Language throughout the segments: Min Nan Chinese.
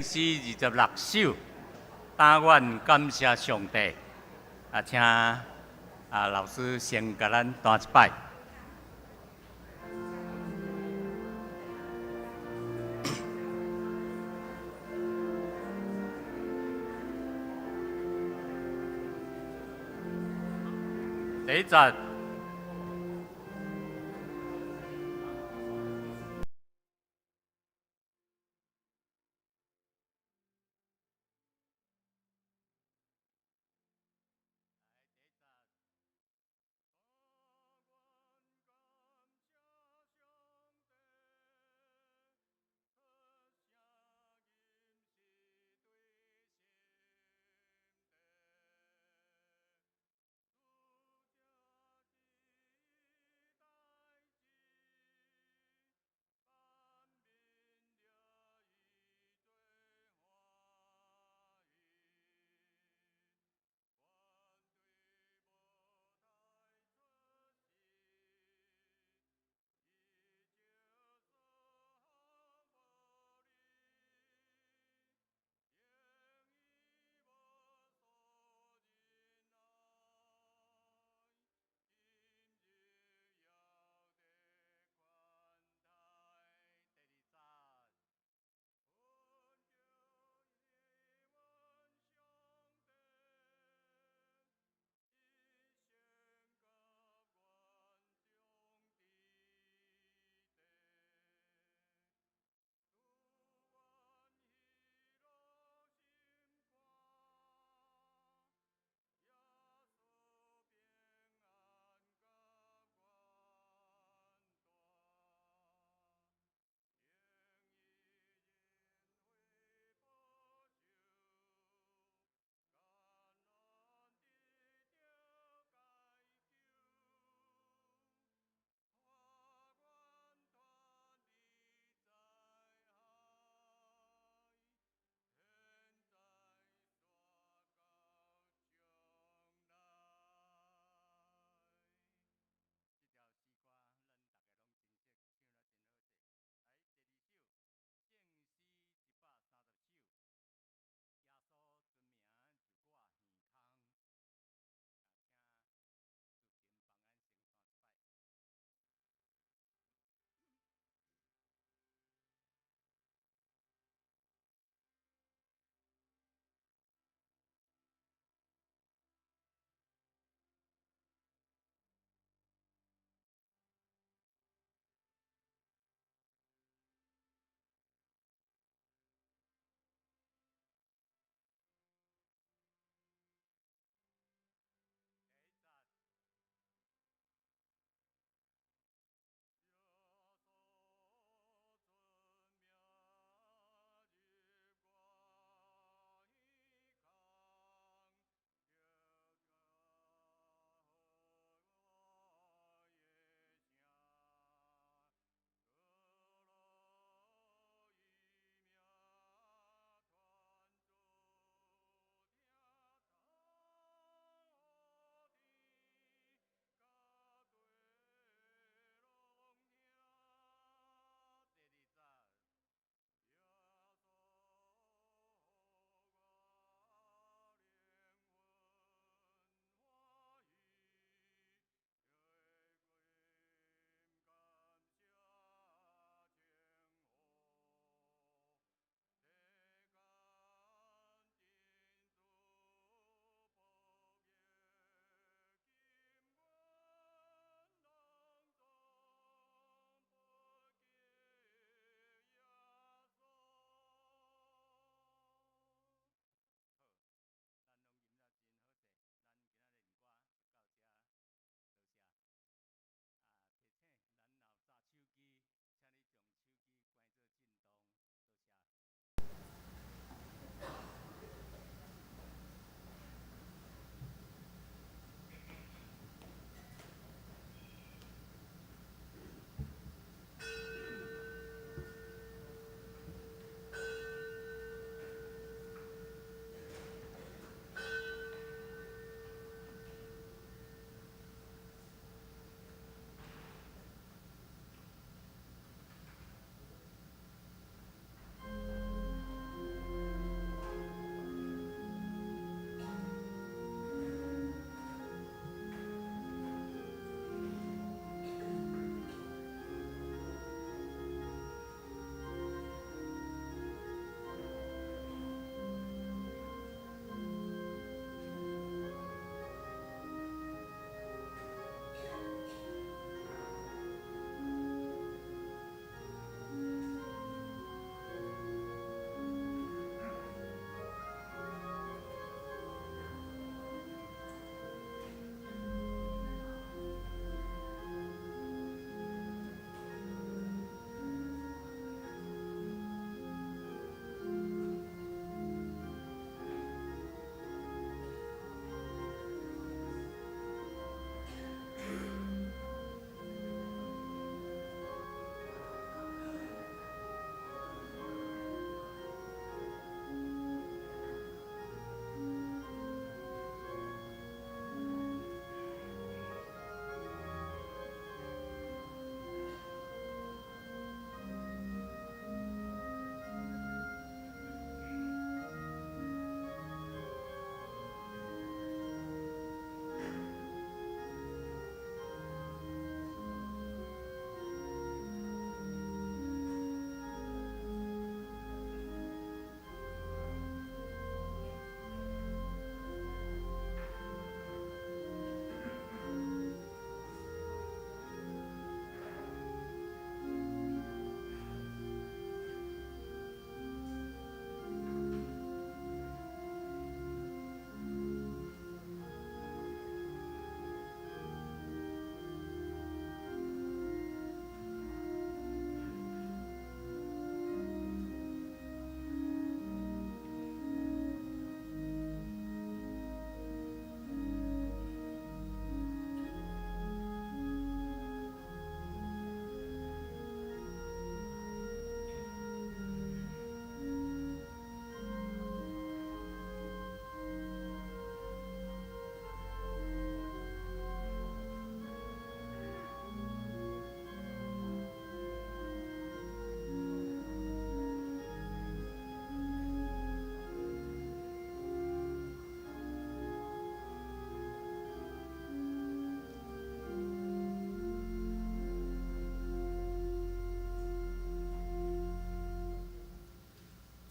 詩26首，但願感謝上帝。啊，請啊老師先共咱彈一擺。第一節。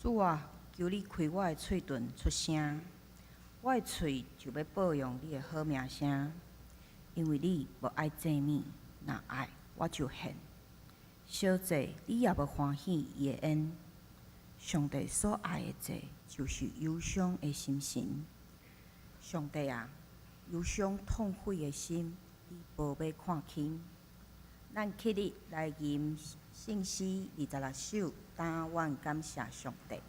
主啊，求你開我的喙唇出聲，我的喙就欲報揚你的好名聲。因為你無愛祭物，若愛我就獻。燒祭你也無歡喜伊的煙。上帝所愛的祭，就是憂傷的心神。上帝啊，憂傷痛悔的心，你無欲看輕。咱起立來吟聖詩26首，但願感謝上帝。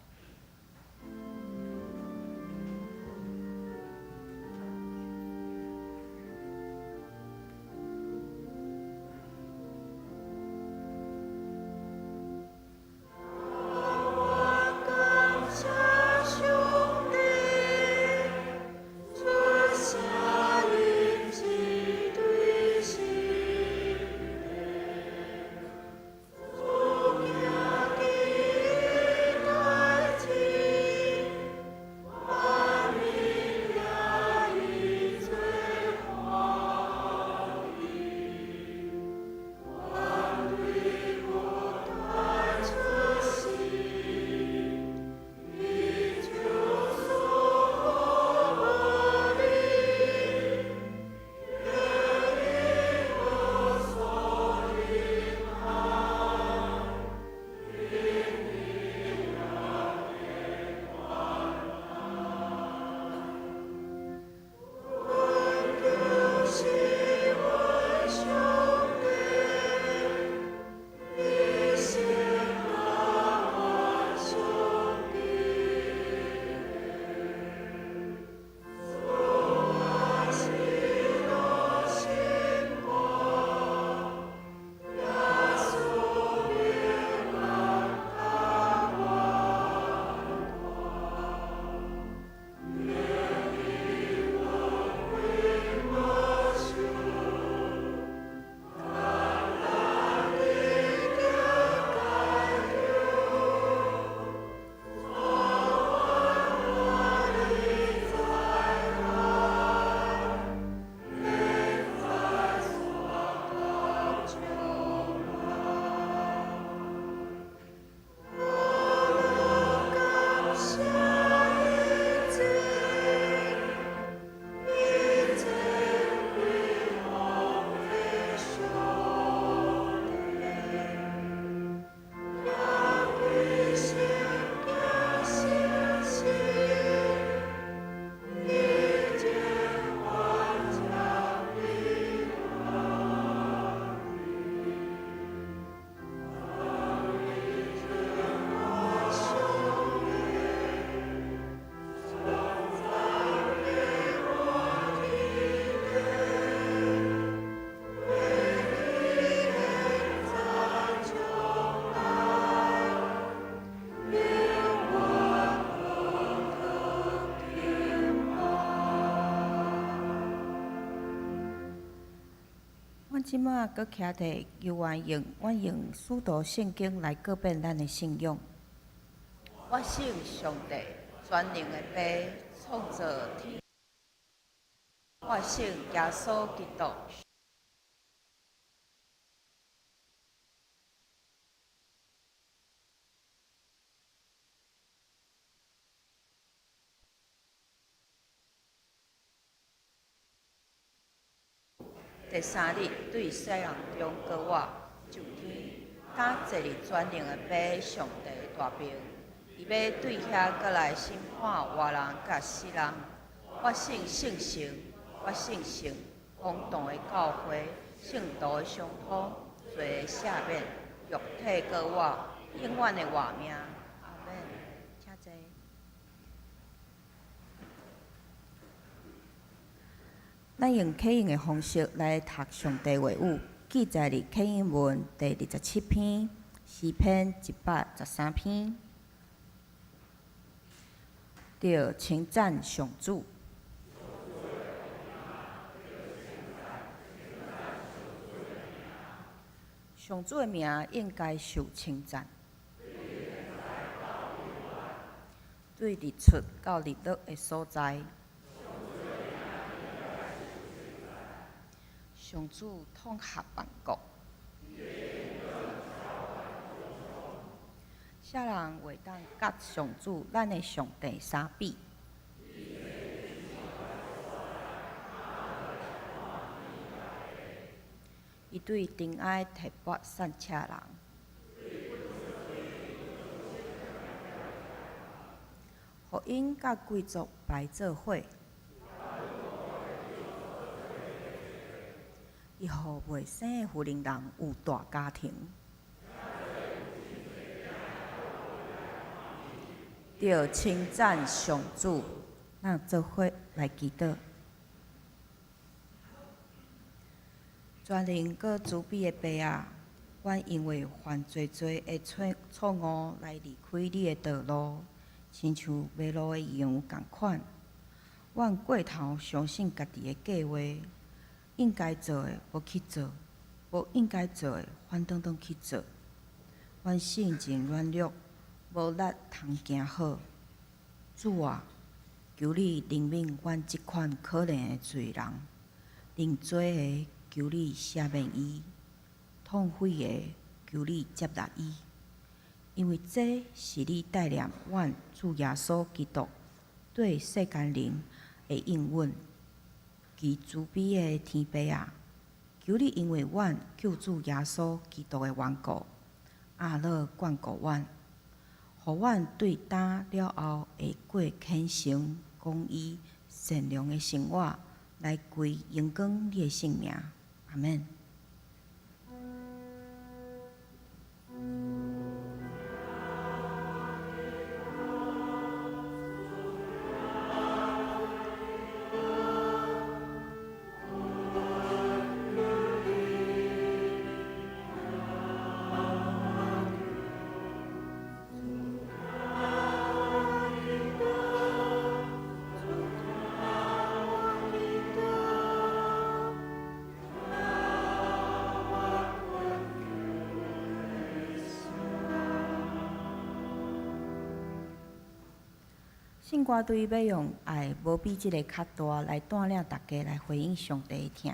阮這馬閣徛佇猶原用，阮用使徒聖經來告白咱的信仰。我信上帝全能的父，創造天。我信耶穌基督。第三日對死人中復活，上天，敢坐佇全能的父上帝大爿，伊欲對遐閣來審判活人佮死人。我信聖神，我信聖公同的教會，聖徒的相通，罪的赦免，肉體復活，永遠的活命。阿門。請坐。咱用啟應的方式來讀上帝話語，記載佇啟應文第27篇，詩篇113篇。著稱讚上主。上主的名應該受稱讚。對日出到日落的所在。上主統合萬國。啥人會當佮上主咱的上帝相比？伊對塵埃提拔散赤人，予𪜶佮貴族排做伙。伊予未生的婦人有大家庭。著稱讚上主，咱做伙來祈禱。全能閣慈悲的爸啊，阮因為犯濟濟的錯錯誤來離開你的道路，親像迷路的羊仝款。阮過頭相信家己的計劃，應該做的無去做，無應該做的反轉轉去做。阮性情軟弱，無力通行好。主啊，求你憐憫阮這款可憐的罪人，認罪的求你赦免伊，痛悔的求你接納伊，因為這是你帶領阮主耶穌基督對世間人的應允。求慈悲的天父啊，求你因為阮救主耶穌基督的緣故，阿樂眷顧阮，予阮對今了後會過虔誠、公義、善良的生活，來歸榮光你的聖名。阿們。聖歌隊欲用愛無比這个較大來帶領大家來回應上帝的疼。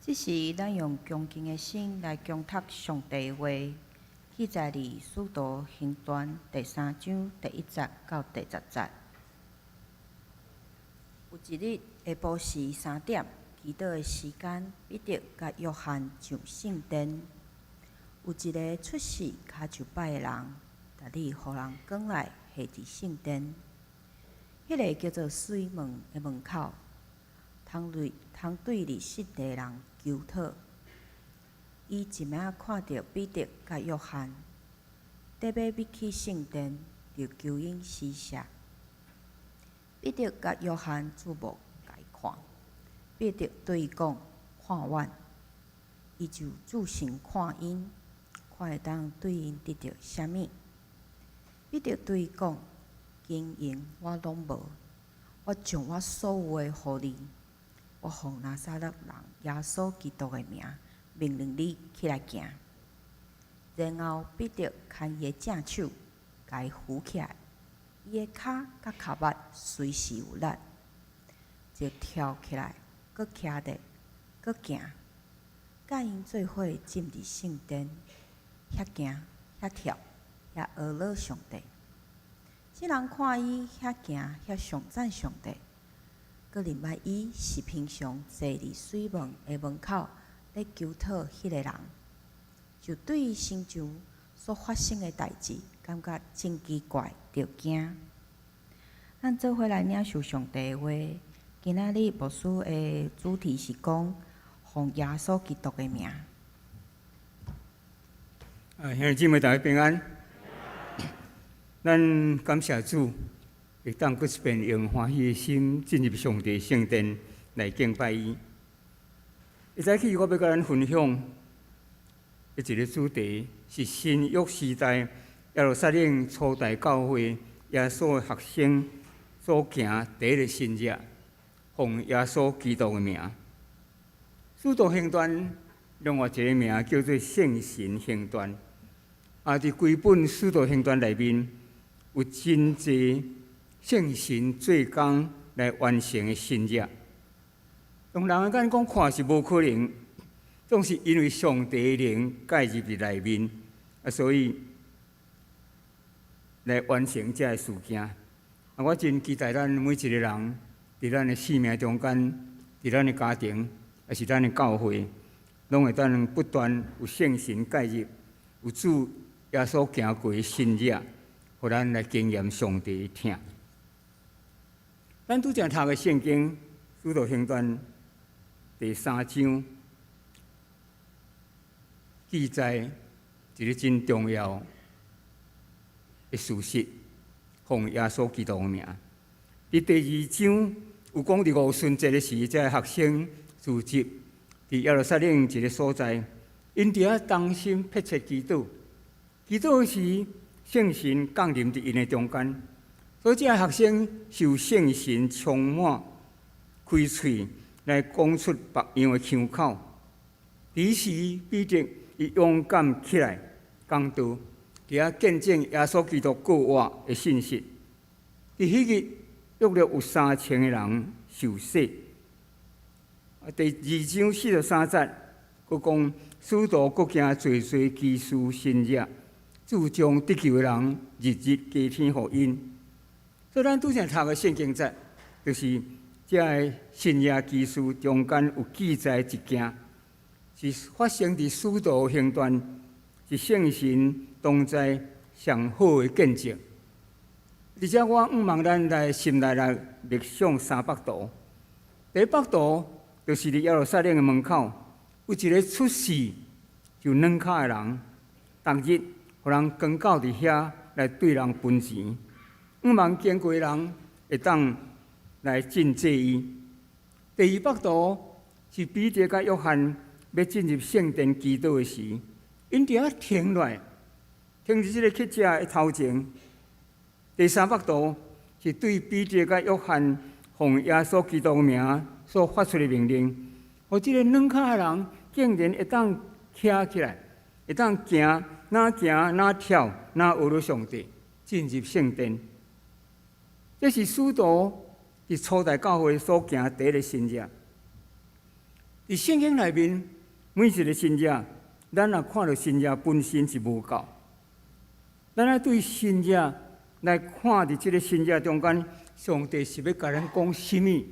這時，咱用恭敬的心來恭讀上帝的話，記載佇《使徒行傳》第三章第一節到第十節。有一日下晡時3點，祈禱的時間，彼得佮約翰上聖殿。有一个出世跤就䆀的人，逐日予人扛來下佇聖殿，彼个叫做水門的門口，通對入信的人求討。伊一暝仔看著彼得佮約翰，佇欲入去聖殿，就求𪜶施捨。彼得佮約翰注目共伊看，彼得對伊講：看阮。伊就注神看𪜶，看會當對𪜶得著啥物。彼得對伊講：金銀我攏無，我將我所有的予你。我奉拿撒勒人耶穌基督的名，命令你起來行。然後彼得牽伊的正手，共伊扶起來，伊的跤佮跤襪隨時有力，就跳起來，閣徛咧，閣行，佮𪜶做伙進入聖殿，遐行遐跳，遐阿樂上帝。眾人看伊遐行遐頌讚上帝，閣認捌伊是平常坐佇水門的門口咧求討彼个人，就對伊身上所發生的代誌感覺真奇怪，著驚。咱做伙來領受上帝的話。今仔日牧師的主題是講奉耶穌基督的名。啊，兄弟姊妹大家平安。咱感謝主，會當閣一遍用歡喜的心進入上帝聖殿來敬拜伊。一早起我欲佮咱分享的一个主題是新約時代耶路撒冷初代教會耶穌的學生所行第一个神跡，奉耶穌基督的名。使徒行傳另外一个名叫做聖神行傳。啊，佇規本使徒行傳內面，有真濟聖神做工來完成的神跡。用人的眼光看是無可能，總是因為上帝的靈介入佇內面，啊，所以來完成這个事件。啊，我真期待咱每一个人，佇咱的生命中間，佇咱的家庭，抑是咱的教會，攏會當不斷有聖神介入，有主耶穌行過的神跡，予咱來經驗上帝的疼。咱拄才讀的聖經《使徒行傳》第三章，記載一个真重要的事實，奉耶穌基督的名。佇第二章有講佇五旬節的時，這个學生聚集佇耶路撒冷一个所在，𪜶佇遐同心迫切祈禱，祈禱時聖神降臨佇𪜶的中間，所以這个學生受聖神充滿，開喙來講出別樣的腔口。彼時彼得伊勇敢起來講道，佇遐見證耶穌基督復活的信息。佇彼日，約略有3000个人受洗。啊，第二章43節，閣講使徒閣行濟濟奇事神跡，主將得救的人日日加添予𪜶。所以咱拄才讀的聖經節，就是這个神跡奇事中間有記載一件，是發生佇使徒行傳，是聖神同在上好的見證。而且我向望咱來心內來默想三幅圖。第一幅圖就是佇耶路撒冷的門口，有一个出世就軟跤的人，逐日予人扛到佇遐來對人分錢。向望經過的人會當來賑濟伊。第二幅圖是彼得佮約翰欲進入聖殿祈禱的時，𪜶佇遐停落來，停佇這个乞者的頭前。第三幅圖是對彼得佮約翰奉耶穌基督的名所發出的命令，予這个軟跤的人竟然會當徛起來，會當行，若行若跳，若阿樂上帝，進入聖殿。這是使徒佇初代教會所行第一个神跡。佇聖經內面，每一个神跡，咱若看著神跡本身是無夠，咱愛對神跡來看佇這个神跡中間，上帝是欲共咱講啥物？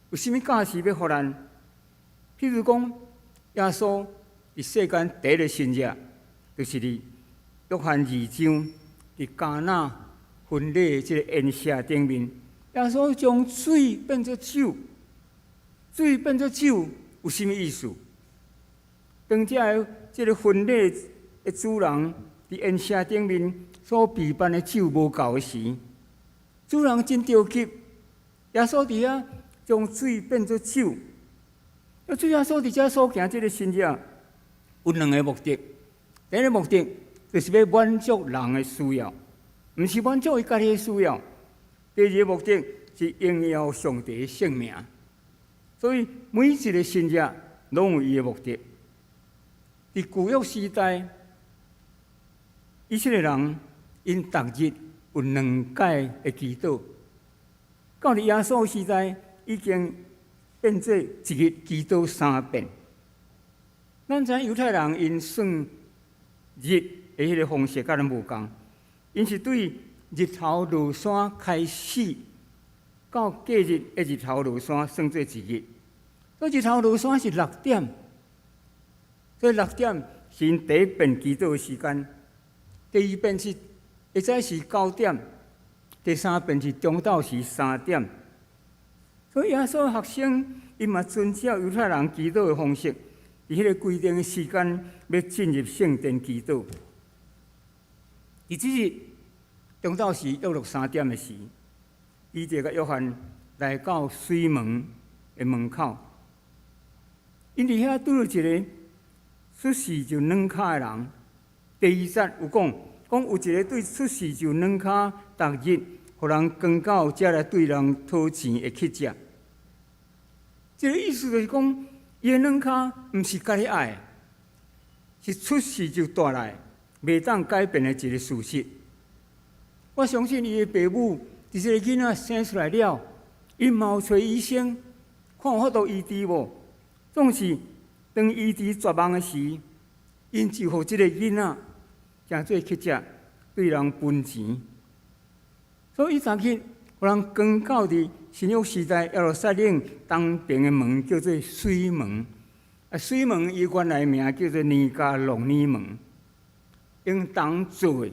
有啥物教示欲予咱？譬如講，耶穌佇世間第一个神跡，就是佇約翰二章佇迦拿婚禮這个宴席頂面，耶穌將水變做酒，水變做酒有啥物意思？當這个這个婚禮的主人佇宴席頂面所備辦的酒無夠的時，主人真著急。耶穌佇遐將水變做酒。啊，主耶穌佇遮所行這个神跡有兩个目的。第一个目的就是欲滿足人的需要，毋是滿足伊家己的需要。第二个目的是榮耀上帝的聖名。所以每一个神跡攏有伊的目的。佇舊約時代，以色列人𪜶逐日有兩擺的祈禱。到了耶穌時代，已經變做一日祈禱三遍。咱知影猶太人𪜶算日的彼个方式佮咱無仝，𪜶是對日頭落山開始，到隔日的日頭落山算做一日。所以日頭落山是六點，所以六點是𪜶第一遍祈禱的時間，第二遍是下早時9點，第三遍是中晝時3點。所以耶穌學生𪜶嘛遵照猶太人祈禱的方式，佇彼个規定的時間欲進入聖殿祈禱。佇這日中晝時約落3點的時，彼得佮約翰來到水門的門口，𪜶佇遐拄著一个出世就軟跤的人。第二節有講，講有一个對出世就軟跤，逐日予人扛到遮來對人討錢的乞者。這个意思就是講，伊的軟跤毋是家己愛，是出世就帶來，袂當改變的一个事實。我相信伊的爸母佇這个囡仔生出來了，𪜶嘛有揣醫生，看有法度醫治無？總是當醫治絕望的時，𪜶就予這个囡仔成做乞者，對人分錢。所以伊逐日予人扛到佇新約時代耶路撒冷東邊的門叫做水門。啊，水門伊原來名叫做尼迦龍尼門，用銅做的，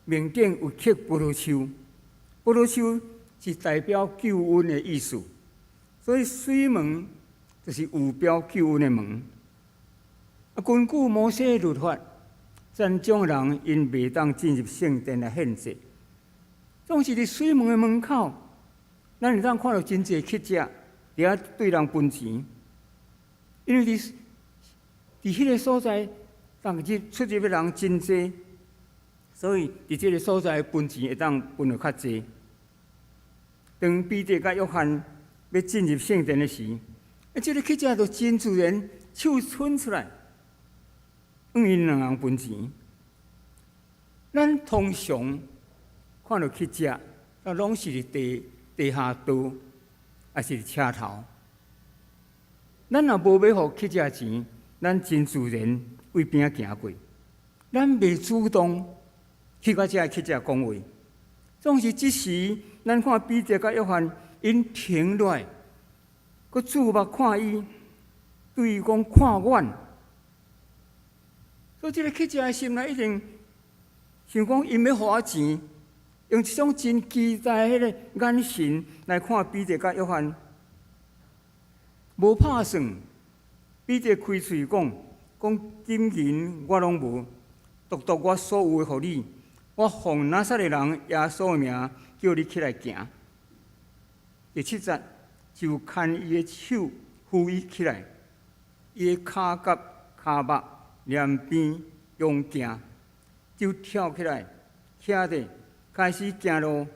面頂有刻葡萄樹，葡萄樹是代表救恩的意思，所以水門就是預表救恩的門。啊，根據摩西律法，殘障人𪜶袂當進入聖殿來獻祭，總是佇水門的門口，咱會當看著真濟乞者佇遐對人分錢，因為佇佇彼个所在，逐日出入的人真濟，所以佇這个所在分錢會當分著較濟。當彼得佮約翰欲進入聖殿的時，啊，這个乞者就真自然手伸出來，向𪜶兩人分錢。咱通常看著乞者，啊，攏是佇地地下道，抑是佇車頭。咱若無欲予乞者錢，咱真自然對邊仔行過，咱袂主動去共這个乞者講話。總是這時，咱看彼得佮約翰，𪜶停落來，閣注目看伊，對伊講看阮。所以這个乞者的心內一定想講，𪜶欲予我錢，用一種真期待彼个眼神來看彼得佮約翰，無拍算。彼得開喙講，講金銀我攏無，獨獨我所有的予你。我奉拿撒勒人耶穌的名，叫你起來行。第七節就牽伊的手扶伊起來，伊的跤佮跤目連邊勇健，就跳起來，徛著，開始行路，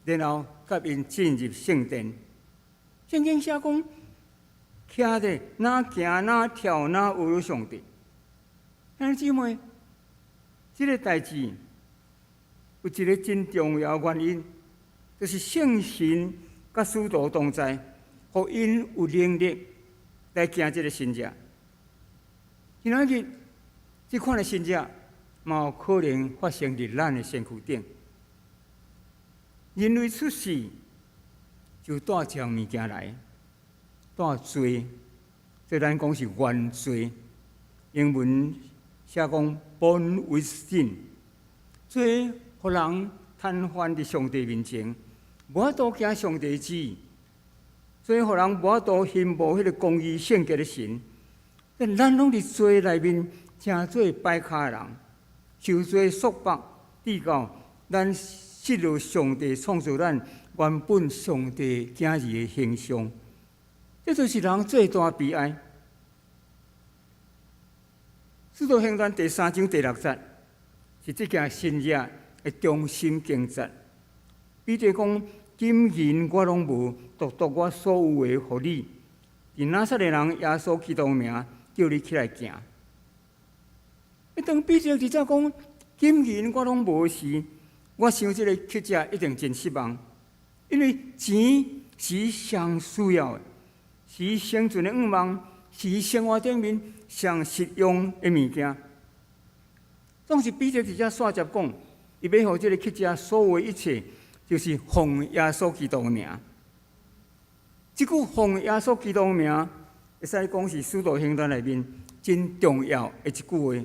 然後佮𪜶進入聖殿。聖經寫講，徛著，若行若跳若學了上帝。兄弟姊妹，這个代誌有一个真重要原因，就是聖神佮使徒同在，予𪜶有能力來來行這个神跡。今仔日這款的神跡，嘛有可能發生佇咱的身軀頂。人類出世就帶一項物件來，帶罪，這咱講是原罪。英文寫講 born with sin，罪予人癱瘓佇上帝面前，無法度行上帝旨意，罪予人無法度欣慕彼个公義聖潔的神。但咱攏佇罪內面，成做擺跤的人，受罪束縛，直到咱失落上帝創造咱原本上帝囝兒的形象。這就是人最大悲哀。使徒行傳第三章第六節是這件神跡的中心經節。彼得講：金銀我攏無，獨獨我所有的予你。佇拿撒勒人耶穌基督名，叫你起來行。當彼得佇遮講金銀我攏無時，我想這个乞者一定真失望，因為錢是上需要的，是生存的願望，是生活頂面上實用的物件。總是彼得佇遮煞接講，伊欲予這个乞者所有的一切，就是奉耶穌基督的名。這句奉耶穌基督的名，會使講是使徒行傳內面真重要的一句話。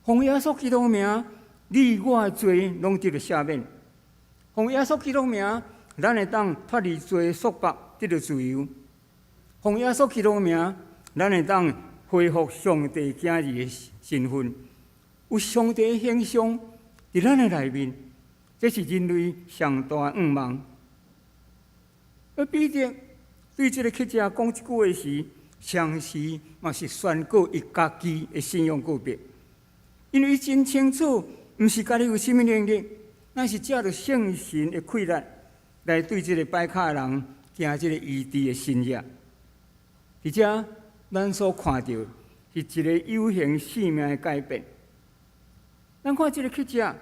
奉耶穌基督的名，你我的罪攏得著赦免。奉耶穌基督的名，咱會當脫離罪束縛，得著自由。奉耶穌基督的名，咱會當恢復上帝囝兒的身份，有上帝的形象佇咱的內面，這是人類上大的願望。而彼得對這个乞者講這句話時，同時嘛是宣告伊家己的信仰告白，因為伊真清楚，毋是家己有啥物能力，乃是藉著聖神的氣力來對這个擺跤的人行這个醫治的神跡。佇遮，咱所看著是一个有形生命的改變。咱看這个乞者，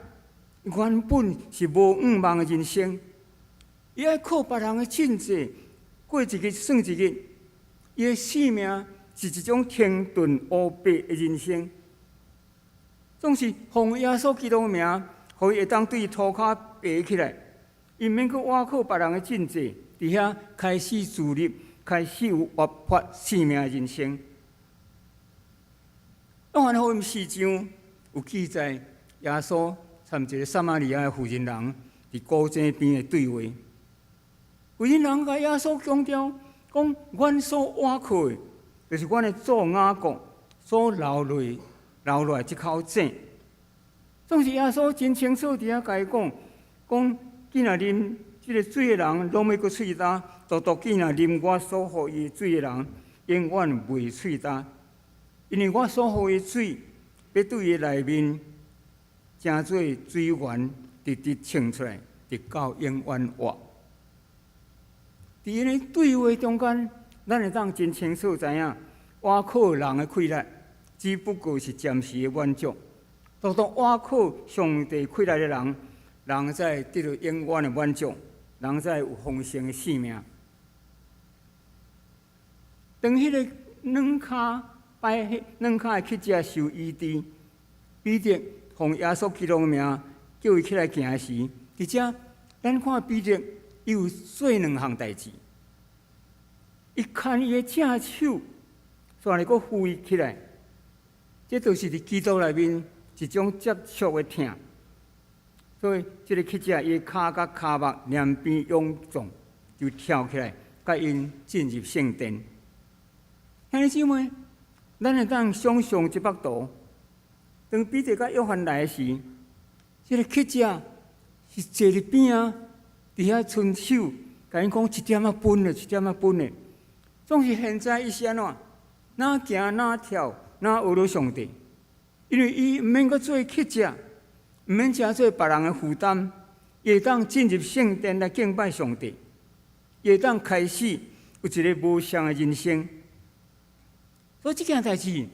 原本是無願望的人生，伊愛靠別人的賑濟過一日算一日，伊的生命是一種停頓烏白的人生。總是奉耶穌基督的名，予伊會當對塗跤爬起來，伊毋免閣倚靠別人的賑濟，佇遐開始自立，開始有活潑生命的人生。約翰福音四章有記載，耶穌參一个撒瑪利亞的婦人人佇古井邊的對話。婦人人共耶穌強調講，阮所倚靠的，就是阮的祖雅各所留落來這口井。總是耶穌真清楚佇遐共伊講，講囝若啉這个水的人，攏欲閣喙焦；獨獨囝若啉我所予伊的水的人，永遠袂喙焦。因為我所予伊的水，欲對伊內面成做水源，直直衝出來，直到永遠活。佇𪜶的對話中間，咱會當真清楚知影，倚靠人的氣力，只不過是暫時的滿足。獨獨倚靠上帝氣力的人，人才會得著永遠的滿足，人才會有豐盛的生命。當彼个軟跤的乞者受醫治，彼得奉耶穌基督的名叫伊起來行時，佇遮咱看彼得伊有做兩項代誌，伊牽伊的正手，煞來閣扶伊起來，這就是佇基督內面一種接觸的疼。所以這个乞者伊的跤佮跤目兩邊臃腫，就跳起來，佮𪜶進入聖殿。兄弟姊妹，咱會當想象這幅圖，當彼得佮約翰來時，這个乞者是坐佇邊仔，佇遐伸手，共𪜶講一點仔分的，一點仔分的。總是現在伊是按怎？若行若跳，若學著上帝，因為伊毋免閣做乞者，毋免成做別人的負擔，伊會當進入聖殿來敬拜上帝，伊會當開始有一个無相的人生。所以這件代誌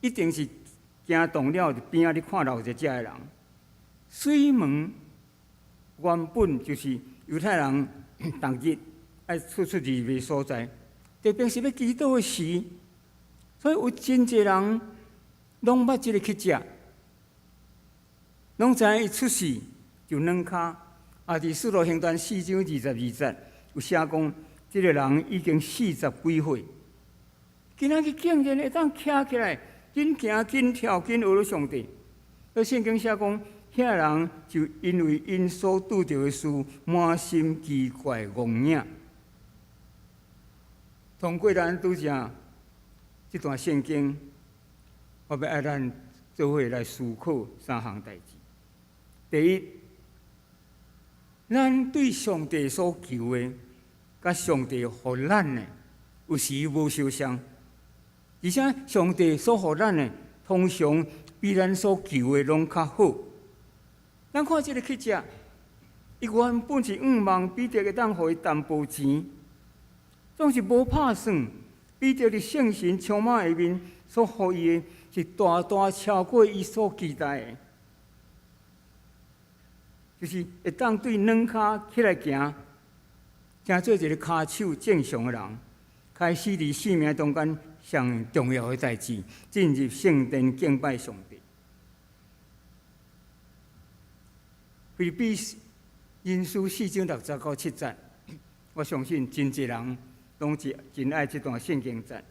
一定是驚動了佇邊仔咧看鬧熱這的人。水門原本就是猶太人逐日愛出出入入的所在，特別是欲祈禱的時，所以有真濟人攏捌這個乞食，攏知影伊出世就軟跤。啊，佇使徒行傳4章22節有寫講，這個人已經四十幾歲，今仔日竟然會當徛起來，緊行緊跳緊學上帝。所以聖經寫講，遐人就因為𪜶所拄著的事，滿心奇怪戇影。通過咱拄才這段聖經，我欲愛咱做伙來思考三項代誌。第一，咱對上帝所求的，佮上帝予咱的，有時無相像，而且上帝所予咱的，通常比咱所求的攏較好。咱看這個乞食，伊原本是向望彼得會當予伊淡薄錢，總是無拍算。彼得佇聖神充滿下面所予伊的，是大大超過伊所期待的，就是會當對軟跤起來行，成做一個跤手正常的人，開始佇生命中間上重要的代誌，進入聖殿敬拜上帝。腓立比人書4章6節到7節，我相信真濟人攏是真愛這段聖經節。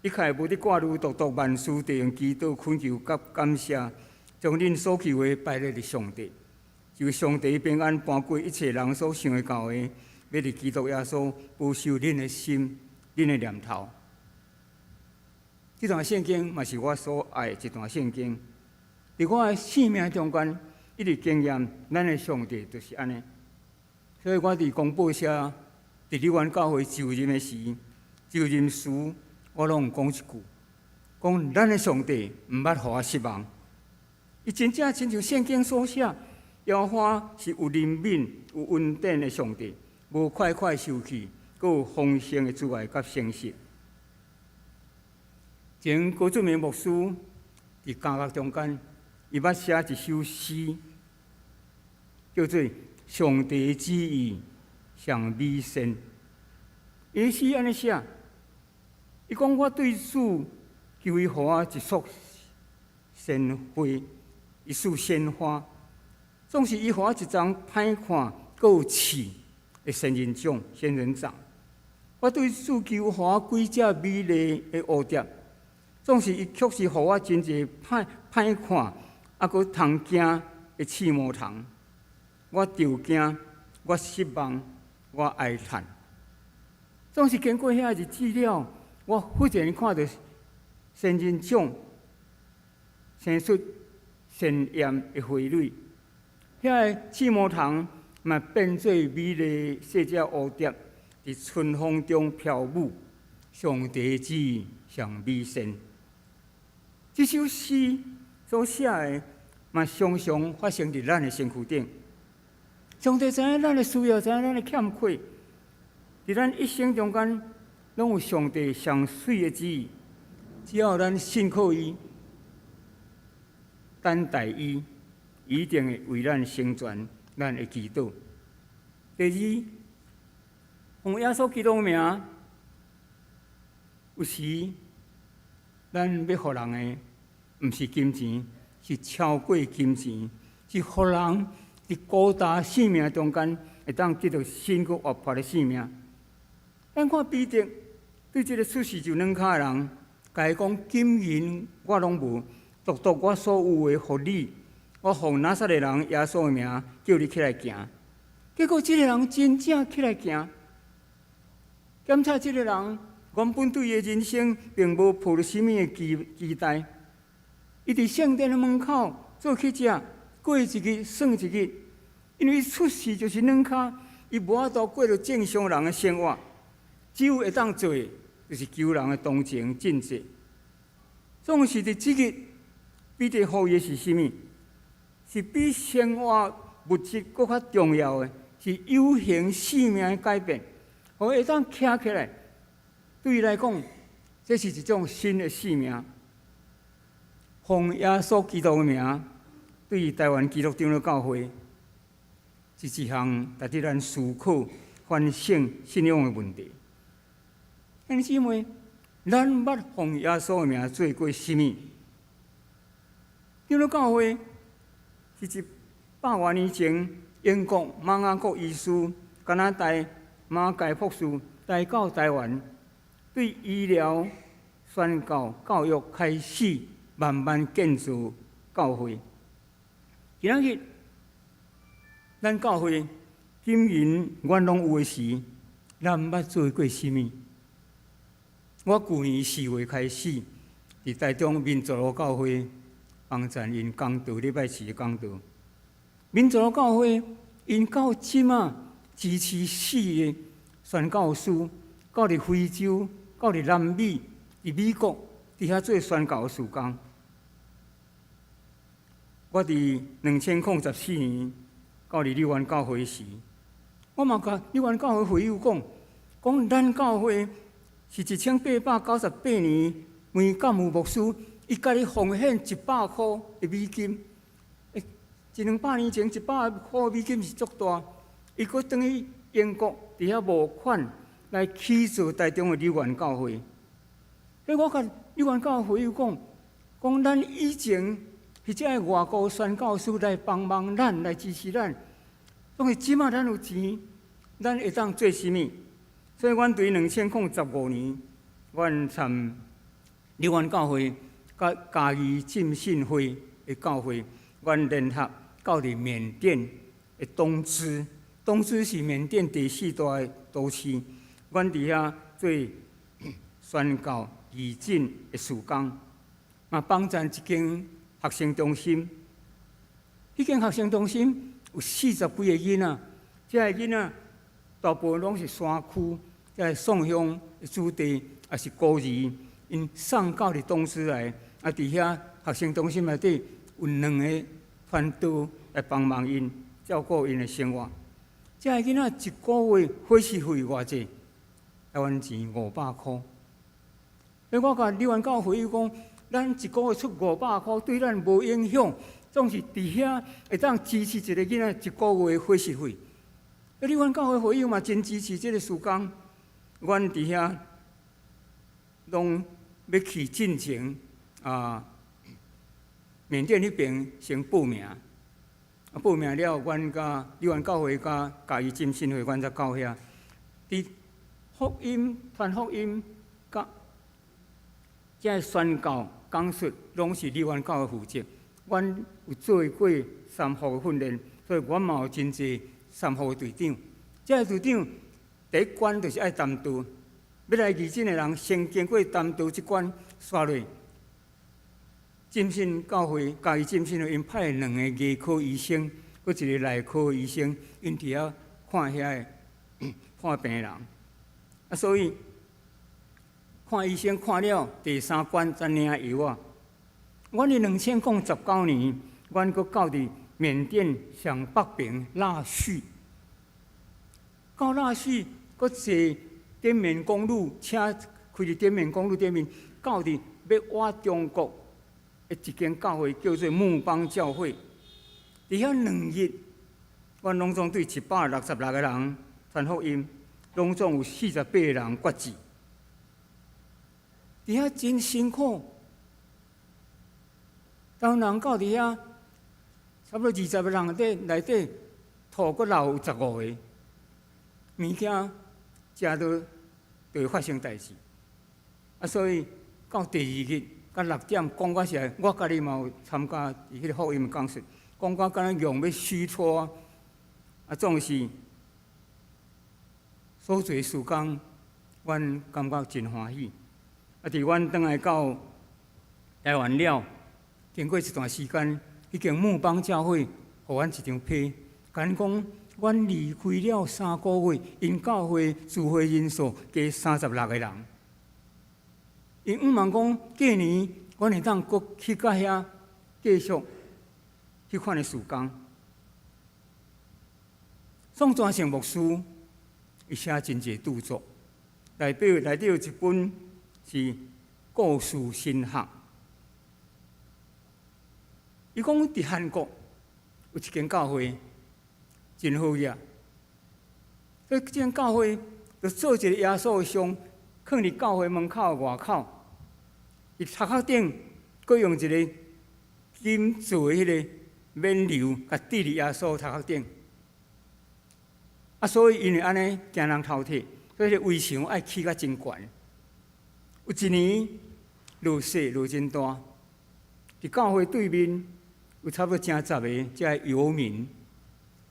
一概無得掛慮，獨獨萬事著用祈禱、懇求佮感謝，將恁所求的擺列佇上帝，就上帝平安搬過一切人所想會到的，欲佇基督耶穌保守恁的心、恁的念頭。這段聖經嘛是我所愛的一段聖經。佇我的生命中間，一直經驗咱的上帝就是按呢。所以我佇公報社，佇梨園教會就任的時，就任時，我攏有講一句，講咱的上帝毋捌予我失望。伊真正親像聖經所寫，耶和華是有憐憫、有恩典的上帝，無快快受氣，閣有豐盛的慈愛佮誠實。前高俊明牧師佇監獄中間，伊捌寫一首詩，叫做《上帝旨意上美善》。伊詩按呢寫，伊講我對主求伊予我一束鮮花，一束鮮花，總是伊予我一叢歹看、閣有刺的仙人掌、仙人掌。我對主求予我幾隻美麗的蝴蝶，總是伊卻是予我真濟歹歹看，啊，閣通驚的刺毛蟲。我著驚，我失望，我哀嘆。總是經過遐日子了，我忽然看著仙人掌生出鮮豔的花蕊，遐个刺毛蟲嘛變做美麗細隻蝴蝶，佇春風中飄舞。上帝旨意上美善。這首詩所寫的，嘛常常發生佇咱的身軀頂。上帝知影咱的需要，知影咱的欠缺，佇咱一生中間，攏有上帝上媠的旨意。只要咱信靠伊，等待伊，伊一定會為咱成全咱的祈禱。第二，奉耶穌基督名，有時咱欲予人的，毋是金錢，是超過金錢，是予人佇孤單生命中間會當得著新閣活潑的生命。咱看彼得對這個出世就軟跤的人，共伊講金銀我攏無，獨獨我所有的予你，我奉拿撒勒人耶穌的名叫你起來行。結果這個人真正起來行。檢查這個人原本對伊的人生並無抱著啥物的期期待。伊佇聖殿的門口做乞食，過一日算一日，因為出世就是軟跤，伊無法度過著正常人的生活，只有會當做的，就是求人的同情賑濟。總是佇這日，彼得予伊的是啥物？是比生活物質閣較重要的，是有形生命的改變，予伊會當徛起來。對伊來講，這是一種新的生命。奉耶穌基督的名，對台灣基督長老教會，是一項值得咱思考、反省信仰的問題。兄弟姊妹，咱捌奉耶穌的名做過啥物？長老教會是100外年前，英國瑪雅國醫師、加拿大馬偕博士來到台灣，對醫療、宣教、教育開始慢慢建造教會。今仔日，咱教會金銀阮攏有的時，咱捌做過啥物？我舊年4月開始，佇台中民族路教會幫贊𪜶講道，禮拜四講道。民族路教會𪜶到這馬支持四个宣教師，到佇非洲、到佇南美、佇美國，佇遐做宣教事工。我佇2014年到佇柳灣教會時，我嘛共柳灣教會會友講，講咱教會是1898年梅鑑武牧師，伊家己奉獻100箍的美金。一兩百年前，100箍美金是足大。伊閣轉去英國，佇遐募款來起造台中的柳園教會。所以我共柳園教會會友講，講咱以前彼這个外國宣教師來幫忙咱，來支持咱。當是這馬咱有錢，咱會當做啥物？所以，阮對2015年，阮參柳園教會佮嘉義浸信會的教會，阮聯合到佇緬甸的東芝，東芝是緬甸第四大的都市，阮佇遐做宣教義診的事工，嘛幫贊一間學生中心。彼間學生中心有四十幾个囡仔，這个囡仔大部分攏是山區，這个宋鄉的子弟，抑是孤兒，𪜶送到佇東芝來，啊，佇遐學生中心內底有兩个傳道來幫忙𪜶照顧𪜶的生活。這个囡仔一個月伙食費偌濟？台灣錢500箍。所以我共柳園教會友講，咱一個月出五百箍，對咱無影響，總是佇遐會當支持一個囡仔一個月的伙食費。柳園教會會友嘛真支持這个事工，阮佇遐攏欲去進前啊，緬甸彼爿先報名，啊報名了，阮佮柳園教會佮嘉義浸信會，阮才到遐。佇福音傳福音，佮這个宣教講述，攏是柳園教會負責。阮有做過三福的訓練，所以阮嘛有真濟三福的隊長。這个隊長第一關就是愛擔道，欲來義診的人先經過擔道這關，煞落浸信教會嘉義浸信會𪜶派兩个牙科醫生，閣一个內科醫生，𪜶佇遐看遐个看病人。啊，所以看醫生看了第三關才領藥仔。阮佇2019年，阮閣到佇緬甸上北爿臘戌，到臘戌閣坐滇緬公路，車開佇滇緬公路頂面，到佇欲倚中國的一間教會，叫做慕邦教會。佇遐2日，阮攏總對166個人傳福音，攏總有48個人決志。佇遐真辛苦。當人到佇遐，差不多20個人底內底吐閣漏有15個，物件食著就會發生代誌。啊，所以到第二日，到6點講到時，我家己嘛有參加佇彼个福音講述，講到敢若用欲虛脫，啊，總是所做事工，阮感覺真歡喜。啊，佇阮轉來到台灣了，經過一段時間，彼間慕邦教會予阮一張批，共阮講，阮離開了3個月，𪜶教會聚會人數加36個人。𪜶向望講，過年阮會當閣去到遐繼續彼款的事工。宋傳成牧師伊寫真濟著作，內底內底有一本是故事神學。伊講佇韓國有一間教會真好額，這間教會就做一個耶穌的像，囥佇教會門口外口，佇頭殼頂，閣用一个金做的彼个冕旒，共戴佇耶穌頭殼頂。啊，所以因為按呢驚人偷摕，所以圍牆愛起甲真懸。有一年落雪落真大，佇教會對面有差不多成十个這遊民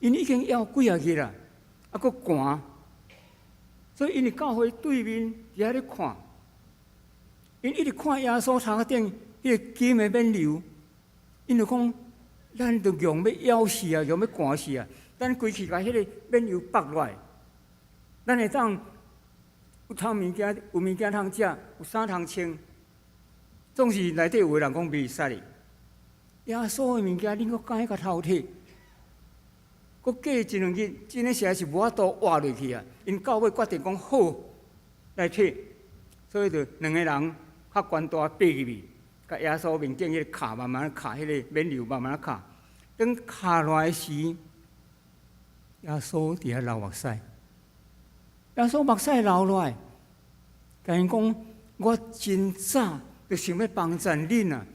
，𪜶已經枵幾仔日啦，啊，閣寒，所以𪜶佇教會對面佇遐咧看，𪜶一直看耶穌頭殼頂彼个金的冕旒，𪜶就講：咱都用欲枵死啊，用欲寒死啊！咱規氣共彼个冕旒縛落來，咱會當有通物件，有物件通食，有衫通穿。總是內底有的人講袂使哩，耶穌的物件恁閣敢去共偷摕？閣過一兩日，真的實在是無法度活落去啊！𪜶到尾決定講好來摕，所以就兩个人較懸大爬入去，共耶穌面頂彼个卡慢慢卡，彼个冕旒慢慢卡。當卡落來時，耶穌佇遐流目屎，耶穌目屎流落來，共𪜶講：我真早就想欲幫贊恁啊！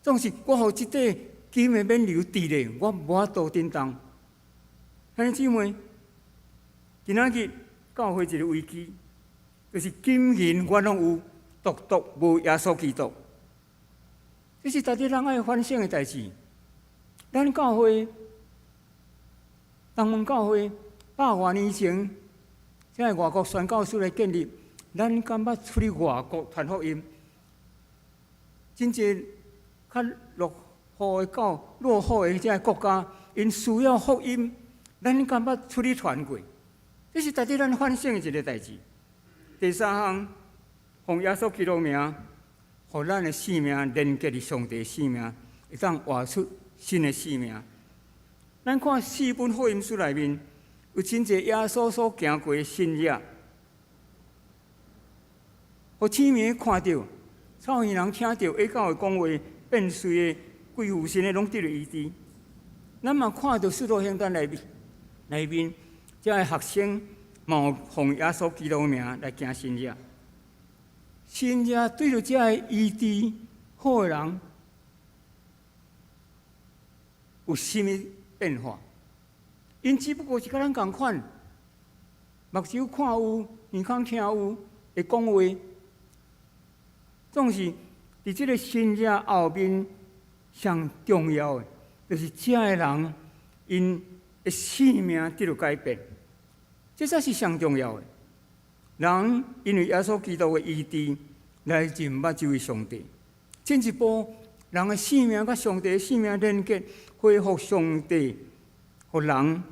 總是我予這塊金的冕旒佇咧，我無法度振動。兄弟姊妹，今仔日教會一个危機，就是金銀阮攏有，獨獨無耶穌基督。這是值得咱愛反省的代誌。咱教會，東門教會百外年前，這个外國宣教師來建立，咱敢捌出去外國傳福音？真濟較落後的教落後的這个國家，𪜶需要福音，咱敢捌出去傳過？這是值得咱反省的一个代誌。第三項，奉耶穌基督名，予咱的生命連結佇上帝的生命，會當活出新的生命。咱看四本福音書內面，有真濟耶穌所行過的神跡，予痴迷看著，臭耳人聽著，啞狗會講話，變綏的、鬼附身的，攏得著醫治。咱嘛看著使徒行傳內面，這个學生嘛有奉耶穌基督的名來行神跡。神跡對著這个醫治好的人，有啥物變化？𪜶只不過是佮咱仝款，目睭看有，耳孔聽有，會講話，總是佇這个神跡後面上重要的，就是這个人𪜶的生命得著改變，這才是上重要的。人因為耶穌基督的醫治來認捌這位上帝，進一步人的生命佮上帝的生命連結，恢復上帝予人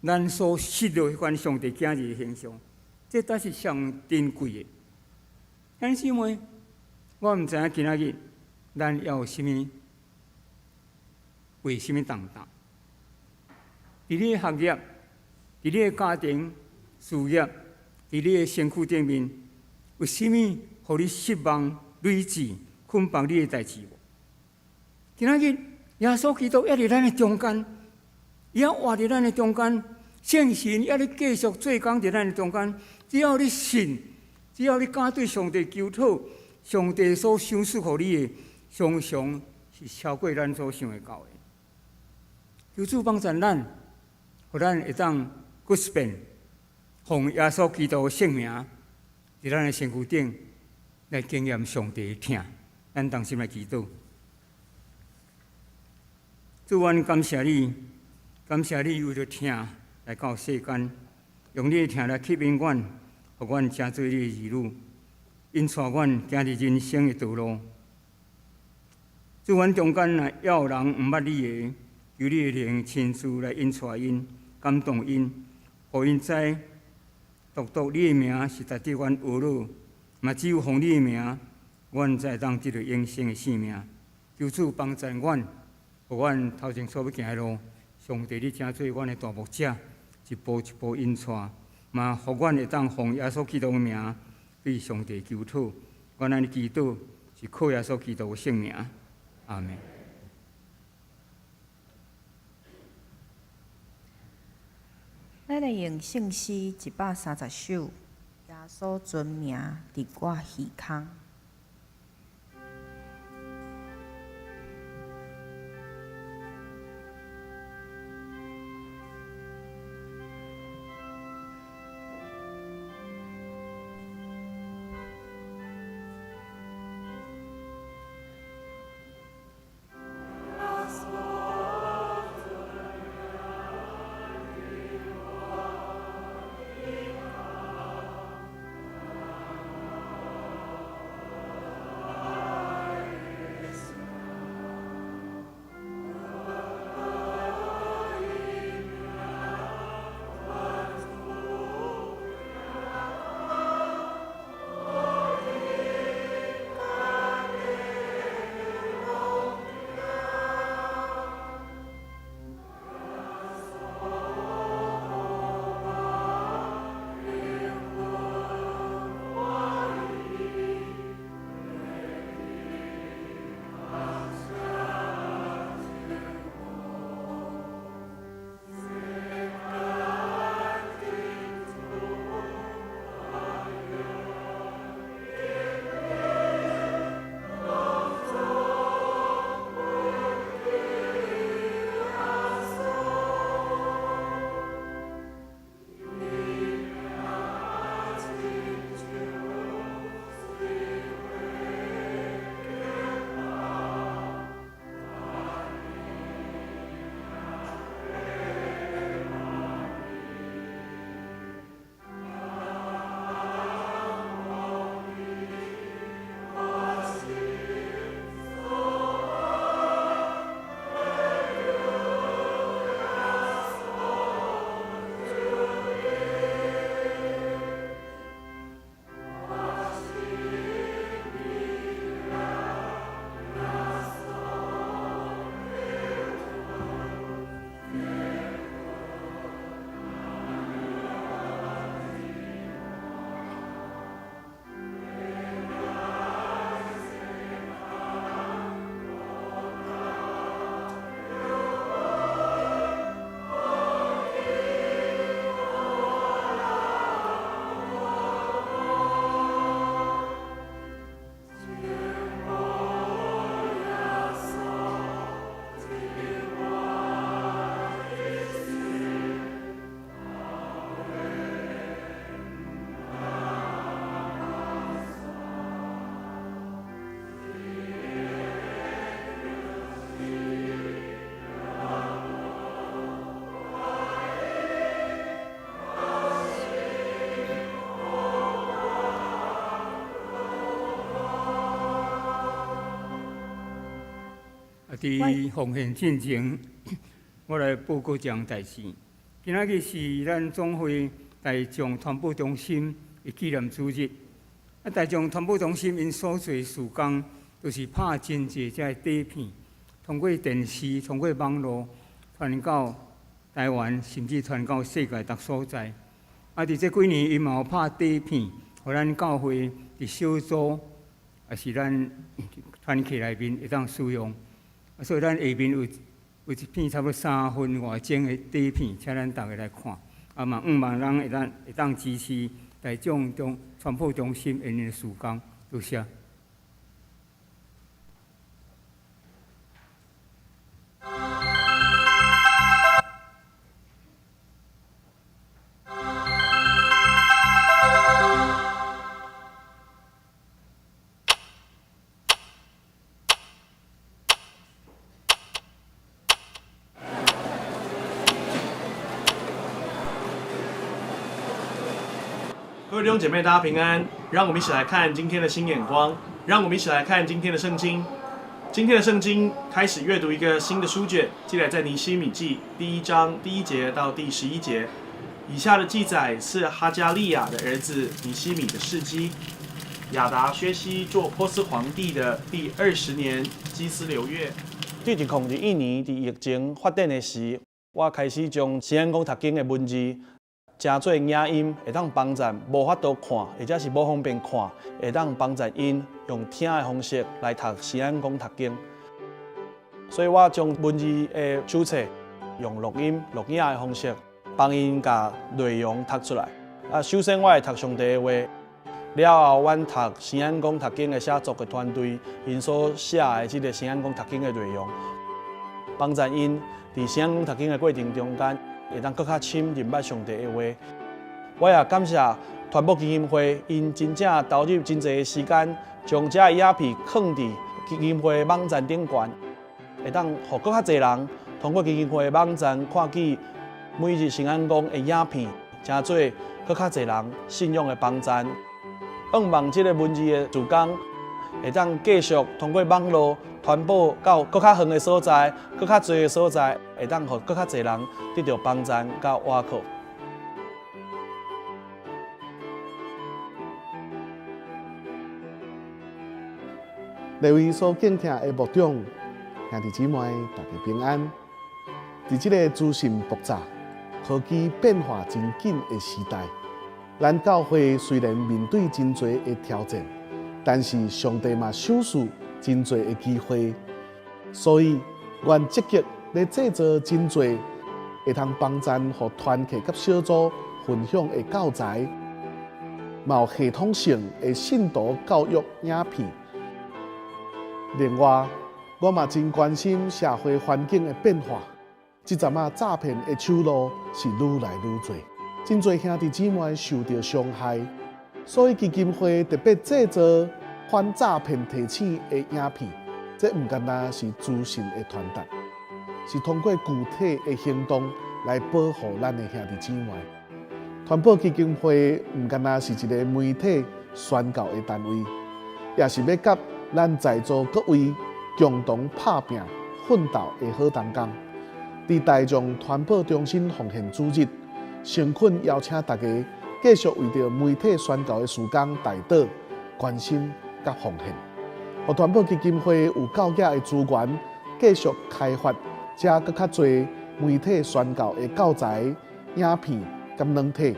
咱所失落彼款上帝囝兒的形象，這才是上珍貴的。兄弟姊妹，我毋知影今仔日咱猶有啥物背啥物重擔？佇你的學業，佇你的家庭、事業，佇你的身軀頂面，有啥物予你失望、累積、捆綁你的代誌無？今仔日耶穌基督猶佇咱的中間，伊猶活佇咱的中間，聖神猶咧繼續做工佇咱的中間。只要你信，只要你敢對上帝求討，上帝所賞賜予你的，常常是超過咱所想會到的。求主幫助咱，予咱會當閣一遍，奉耶穌基督的聖名，佇咱的身軀頂來經驗上帝的疼。咱同心來祈禱。主，阮感謝你，感謝你為著疼來到世間，用你的疼來吸引阮，予阮成做你的兒女，引帶阮行佇人生的道路。主，阮中間若猶有人毋捌你的，求你的靈親自來引帶𪜶，感動𪜶，予𪜶知，獨獨你的名是值得阮呵咾，嘛只有奉你的名，阮才會當得著永生的生命。求主幫助阮，予阮頭前所欲行的路，上帝你成做阮的大牧者，一步一步引帶，嘛予阮會當奉耶穌基督的名，對上帝求討。阮按呢祈禱，是靠耶穌基督的聖名。阿們。咱來用聖詩130首，耶穌尊名佇我耳空。佇奉獻進前，我來報告一項代誌。今仔日是咱總會大眾傳播中心的紀念主日。大眾傳播中心𪜶所做事工，就是拍真濟這个底片，通過電視、通過網路傳到台灣，甚至傳到世界逐所在。佇這幾年，𪜶嘛有拍底片，予咱教會佇小組，抑是咱團契內面會當使用。所以咱下面有一片差不多3分外鐘的底片，請咱逐家來看。嘛，向望咱會當支持大眾中傳播中心𪜶的事工，多謝。各位弟兄姐妹，大家平安。讓我們一起來看今天的新眼光，讓我們一起來看今天的聖經。今天的聖經開始閱讀一個新的書卷，記載在尼希米記第1章第1節到第11節。以下的記載是哈加利亞的兒子尼希米的事蹟。亞達薛西做波斯皇帝的第20年基斯流月。對2021年佇疫情發展的時，我開始將新眼光讀經的文字成做影音，會當幫助無法度看，或者是無方便看，會當幫助𪜶用聽的方式來讀新眼光讀經。所以我將文字的手冊用錄音、錄影的方式，幫𪜶共內容讀出來。首先我會讀上帝的話，了後，阮讀聖安公讀經的寫作的團隊，𪜶所寫的這个聖安公讀經的內容，幫助𪜶佇聖安公讀經的過程中間，會當閣較深認捌上帝的話。我也感謝傳播基金會，𪜶真正投入真濟的時間，將這个影片囥佇基金會的網站頂懸，會當予閣較濟人通過基金會的網站看見每日聖安公的影片，成做閣較濟人信仰的幫贊。向望這个文字的事工會當繼續通過網路傳播到閣較遠的所在，閣較濟的所在，會當予閣較濟人得著幫贊佮倚靠。各位所敬聽的牧長、兄弟姊妹，大家平安。佇這个資訊爆炸、科技變化真緊的時代，咱教會雖然面對真濟的挑戰，但是上帝嘛賞賜真濟的機會，所以阮積極咧製作真濟會通幫贊予團契佮小組分享的教材，嘛有系統性的信徒教育影片。另外，我嘛真關心社會環境的變化。這陣仔詐騙的手路是愈來愈濟，真濟兄弟姊妹受著傷害，所以基金會特別製作反詐騙提醒的影片。這毋干焦是資訊的傳達，是通過具體的行動來保護咱的兄弟姊妹。傳播基金會毋干焦是一个媒體宣教的單位，也是欲佮咱在座各位共同拍拚奮鬥的好同工。佇大眾傳播中心奉獻主日，誠懇邀請大家繼續為著媒體宣教的事工代禱、關心佮奉獻，予傳播基金會有夠額的資源，繼續開發遮閣較濟媒體宣教的教材、影片佮軟體。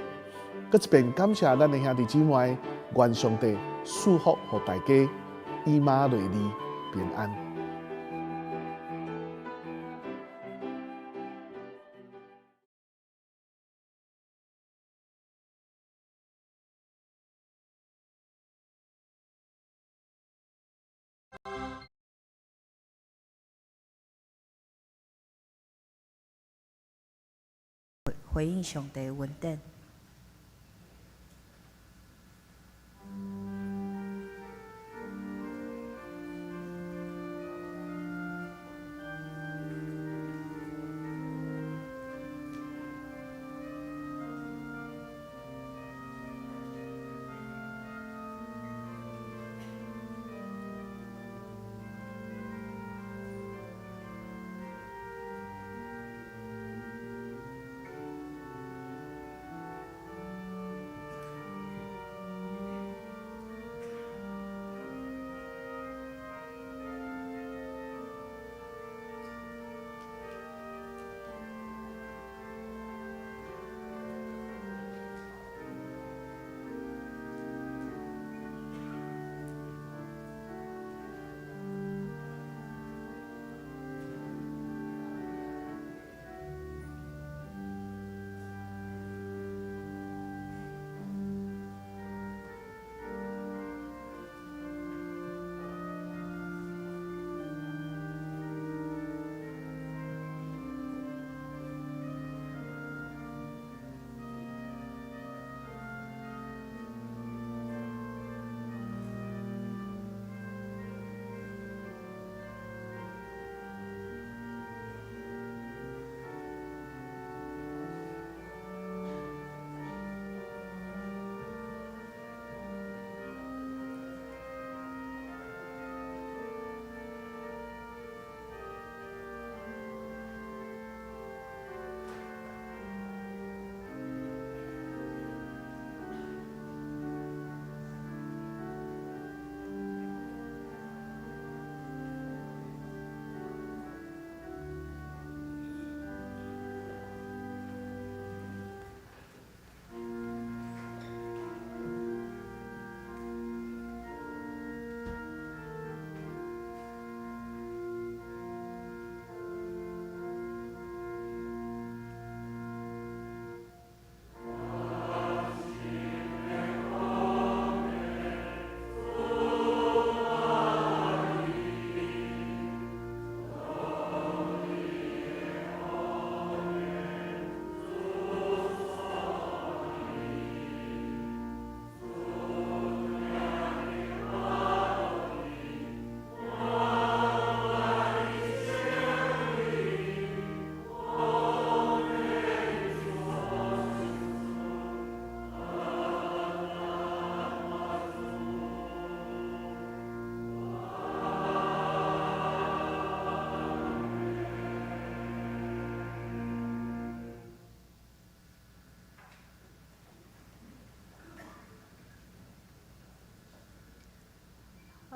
閣一遍感謝咱的兄弟姊妹，願上帝賜福予大家，以馬內利，平安。回應上帝的恩典。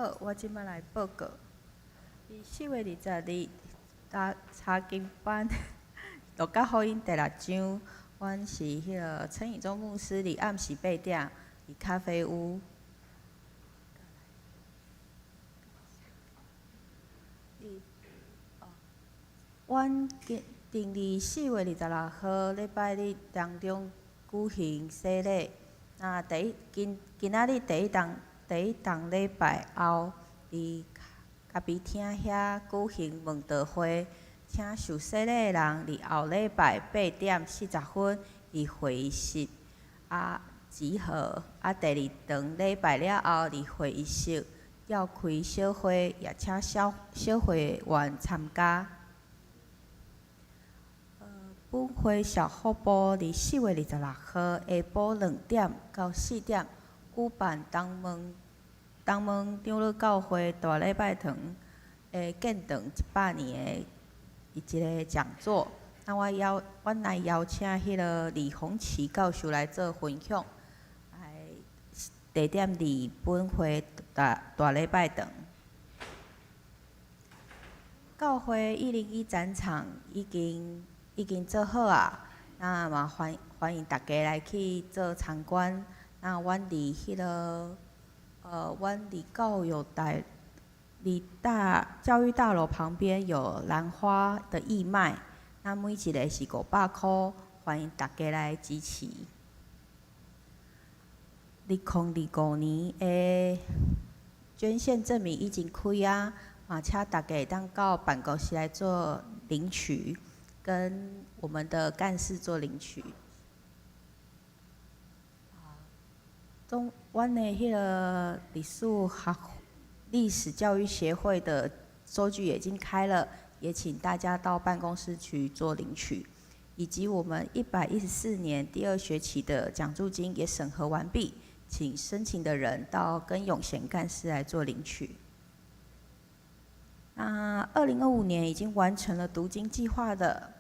好，我這擺來報告。佇4月20日，查查經班，路加福音第六章，阮是彼个陳以忠牧師佇暗時八點，佇咖啡屋。阮定佇4月26號禮拜日當中舉行洗禮。那第一今今仔日第一檔第一檔禮拜後，佇咖啡廳遐舉行問道會，請受洗禮的人佇後禮拜8點40分佇會議室集合。第二堂禮拜了後，佇會議室召開小會，也請小小會員參加。本會小福部佇4月26號下晡2點到4點舉辦東門東門長老教會大禮拜堂的建堂100年的一个講座。那我邀，阮來邀請彼个李紅旗教授來做分享。來，地點佇本會大大禮拜堂。教會101展場已經已經做好啊，那嘛歡歡迎大家來去做參觀。那阮佇彼个，阮佇教育大，佇大教育大樓旁邊有蘭花的義賣，那每一个是500箍，歡迎大家來支持。2025年的捐獻證明已經開啊，嘛請大家會當到辦公室來做領取。跟我們的幹事做領取。中，阮的彼个歷史學、歷史教育協會的收據已經開了，也請大家到辦公室去做領取。以及我們114年第二學期的獎助金也審核完畢，請申請的人到跟永賢幹事來做領取。那2025年已經完成了讀經計劃的，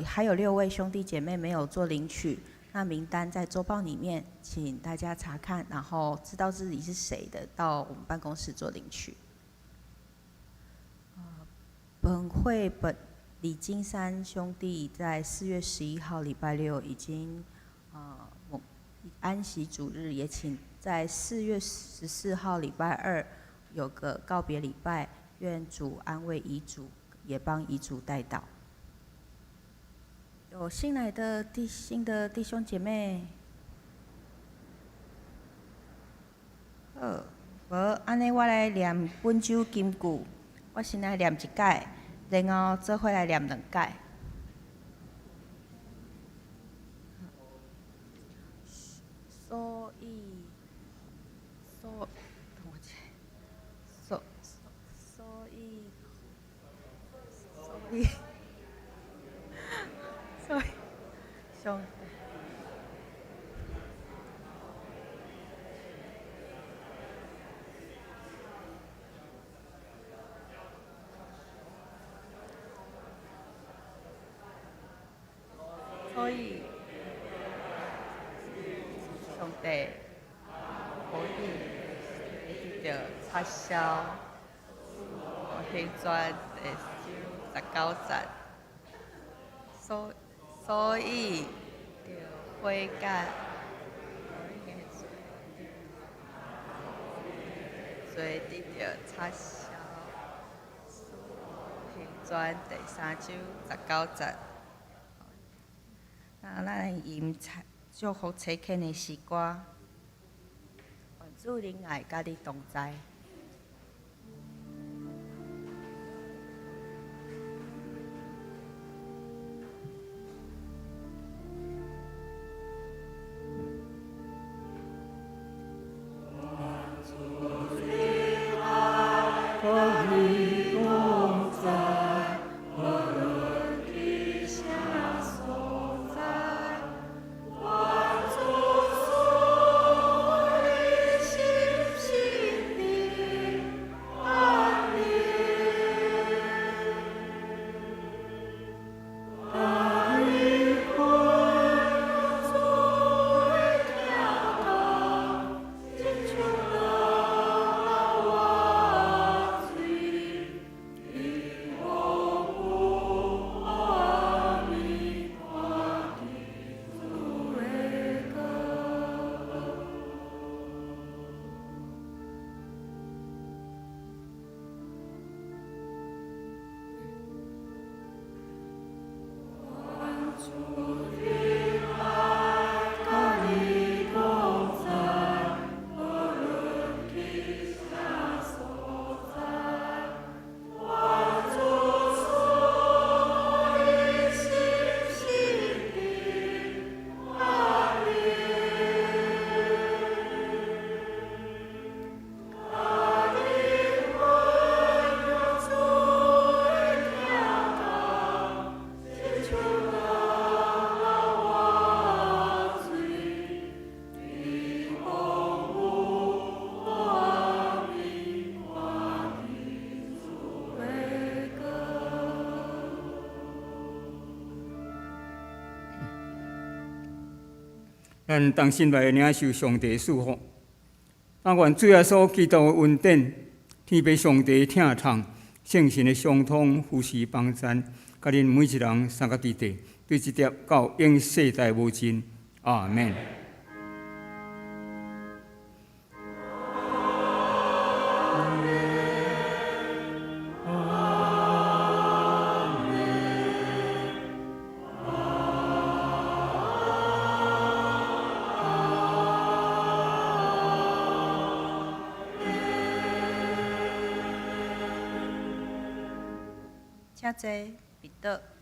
還有6位兄弟姐妹沒有做領取，那名單在週報裡面，請大家查看，然後知道自己是誰的，到我們辦公室做領取。本會本李金山兄弟在4月11號禮拜六已經安息主日，也請在4月14號禮拜二有個告別禮拜。願主安慰遺囑，也幫遺囑代禱。有新來的弟新的弟兄姐妹，好，無按呢，我來念本週金句。我先來念一擺，然後做伙來念兩擺。所以，所，等我一下，所所以，所以，所以，上。所以，上帝予伊得著插銷，行傳第章19節，所所以著悔改，罪得著插銷，行傳第三章19節。那咱來吟祝福齊懇的詩歌，願主恩愛佮你同在。咱同心來領受上帝祝福。但願主耶穌基督的恩典、天父上帝疼痛、聖神的相通、扶持幫贊，佮恁每一人三個弟弟，對這粒到永世代無盡。阿門。請坐，彼得。